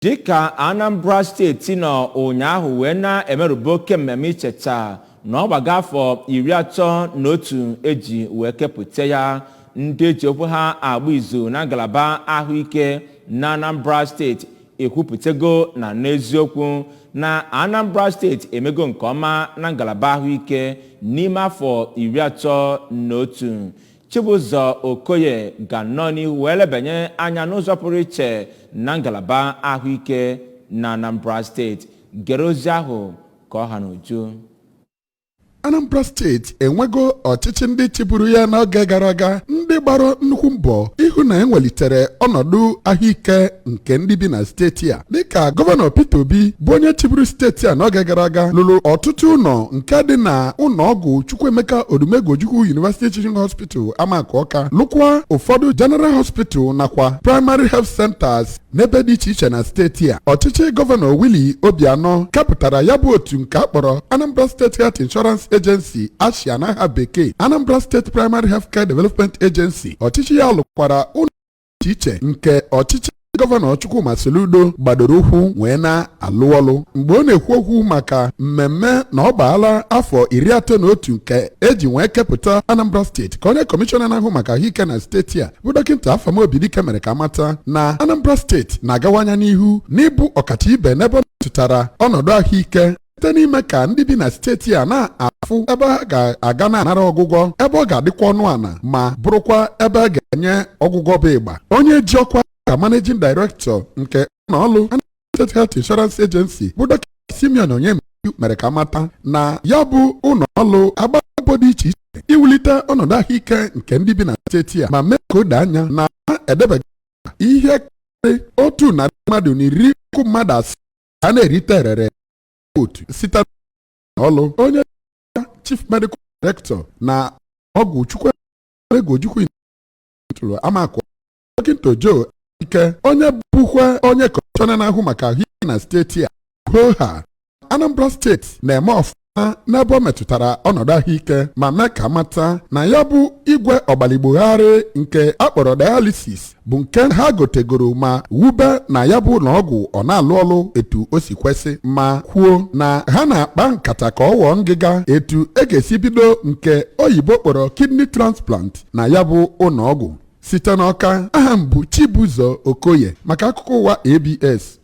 Dịka Anambra Steeti nọ ụnyaahụ wee na-emerụba oke mmemme icheta na ọ gbago afọ 31 eji wee kepụta ya, ndị eji okwu ha agba izu na ngalaba ahụike na Anambra Steeti ekwupụtago na n'eziokwu na Anambra Steeti emego nke ọma na ngalaba ahụike n'ime afọ 31. Chibụzọ Okoye ga-anọ n'ihu wee lebanye anya n'ụzọ pụrụ iche na ngalaba ahụike na Anambra Steeti. Gere ozi ahụ ka ọ ha n'uju. Anambra Steeti enwego ọchịchị ndị chịburu ya n'oge gara aga, ndị gbara nnukwu mbọ ịhụ na enwelitere ọnọdụ ahụike nke ndị bi na steeti a, dịka Gọvanọ Peter Obi bụ onye chịburu steeti a n'oge gara aga lụrụ ọtụtụ ụlọ nke dị na ụlọọgwụ Chukwuemeka Odumegwu Ojukwu University Teaching Hospital, Amaku Ọka, lụkwa ụfọdụ General Hospital nakwa Primary Health Centers n'ebe dị iche iche na steeti a. Ọchịchị Gọvanọ Willie Obianọ kepụtara ya bụ otu nke a kpọrọ Anambra State Health Insurance Agency, ASHIA n'aha bekee, Anambra State Primary Healthcare Development Agency. Ọchịchị ya lụkwara ụlọ iche iche nke ọchịchị Gọvanọ Chukwuma Soludo gbadoro ụkwụ wee na-alụ ọlụ. Mgbe ọ na-ekwu okwu maka mmemme na ọ gbaala afọ 31 nke eji wee kepụta Anambra Steeti, ka onye kọmishọna na-ahụ maka ahụike na steeti a bụ Dọkịta Afam Obidike mere ka mata na Anambra Steeti na-agawanya n'ihu n'ịbụ ọkacha ibe n'ebe ọ metụtara ọnọdụ ahụike, site n'ime ka ndị bi na steeti a na-afụ ebe ha ga-aga na-anara ọgwụgwọ, ebe ọ ga-adịkwa ọnụ ala ma bụrụkwa ebe a ga-enye ọgwụgwọ bụ ịgba. Onye ji ọkwa ka Managing Director nke ụlọọrụ Anambra State Health Insurance Agency bụ Dọkịta Simeon Onyemaechi mere ka mata na ya bụ ụlọ ọrụ agba mbọ dị iche iche iwulite ọnọdụ ahụike nke ndị bi na steeti a, ma mee ka o doo anya na ha edebega ihe karịrị 110,700 a na-erite erere otu site n'ọlụ. Onye Chief Medical Director na ọgwụ Chukwuemeka Ojukwu tụrụ Amakụ, Dọkịta Joe Ike, onye bụkwa onye kọmishọna na-ahụ maka ahụike na steeti a, hoo ha Anambra Steeti na-eme ọfụma n'ebe ọ metụtara ọnọdụ ahụike, ma mee ka mata na ya bụ igwe ọgbaligbogharị nke akpọrọ dialysis bụ nke ha gotegoro ma wube na ya bụ ụlọ ọgwụ, ọ na-alụ ọlụ etu o si kwesị, ma kwuo na ha na-akpa nkata ka ọ ghọọ ngịga etu e ga-esi bido nke oyibo kpọrọ kidney transplant na ya bụ ụlọ ọgwụ. Site n'Ọka, aha m bụ Chibụzọ Okoye maka akụkọ ụwa ABS.